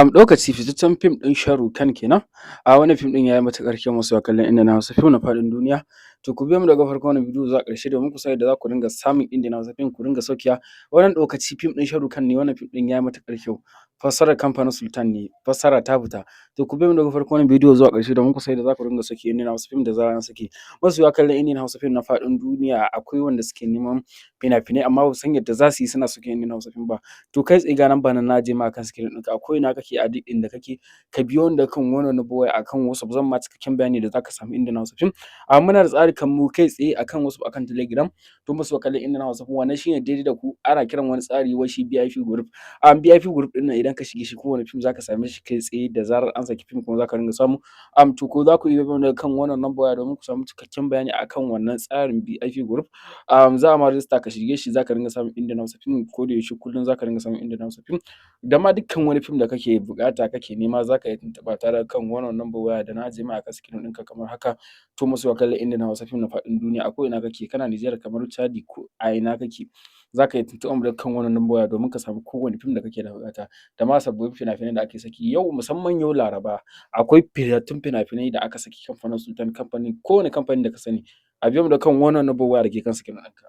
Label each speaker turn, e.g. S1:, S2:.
S1: Lokaci fitaccen fim ɗin Shahrukh Khan kenan. A wannan fim ɗin ya yi matuƙar kyau, masoya kallon Indian Hausa fim na faɗin duniya. To, ku biyo mu daga farkon wannan bidiyo zuwa ƙarshe domin ku san yadda za ku dinga samun Indian Hausa fim ku dinga saukewa. Wannan lokaci fim ɗin Shahrukh Khan ne. Wannan fim ɗin ya yi matuƙar kyau. Fassarar kamfanin Sultan ne, fassara ta fita. To, ku biyo mu daga farkon wannan bidiyo zuwa ƙarshe domin ku san yadda za ku dinga sauke Indian Hausa fim da zarar an saki. Masoya kallon Indian Hausa fim na faɗin duniya, akwai wanda suke neman fina-finai amma ba su san yadda za su yi suna sauke Indian Hausa fim ba. To, kai tsaye ga number nan na ajiye ma akan screen ɗinka, a ko'ina kake, a duk inda kake, ka biyo ni da kan wannan number waya akan WhatsApp, zan ma cikakken bayani da za ka samu Indian Hausa fim. Muna da tsarukan mu kai tsaye akan WhatsApp, akan Telegram. To, masoya kallon Indian Hausa fim, wannan shine daidai da ku. Ana kiran wani tsari wai shi VIP group. VIP group ɗin nan, idan ka shige shi, kowane fim za ka same shi kai tsaye da zarar an saki fim, kuma za ka ringa samu. To, ko za ku iya biyo kan wannan number waya domin ku samu cikakken bayani akan wannan tsarin VIP group. Za a ma register ka shige shi, za ka ringa samun Indian Hausa fim ko da yaushe, kullum za ka ringa samun Indian Hausa fim. Da ma dukkan wani fim da kake buƙata, kake nema, za ka iya tuntuɓa ta kan wannan number waya da na ajiye ma akan screen ɗinka kamar haka. To, masoya kallon Indian Hausa fim na faɗin duniya, a ko'ina kake, kana Nijar, Kamaru, Chadi, ko a ina kake, za ka iya tuntuɓar mu da kan wannan number waya domin ka samu kowane fim da kake da buƙata. Da ma sabbin fina-finai da ake saki yau, musamman yau Laraba, akwai fitattun fina-finai da aka saki kamfanin Sultan, kamfanin kowane kamfani da ka sani. A biyo mu da kan wannan number waya da ke kan screen ɗinka.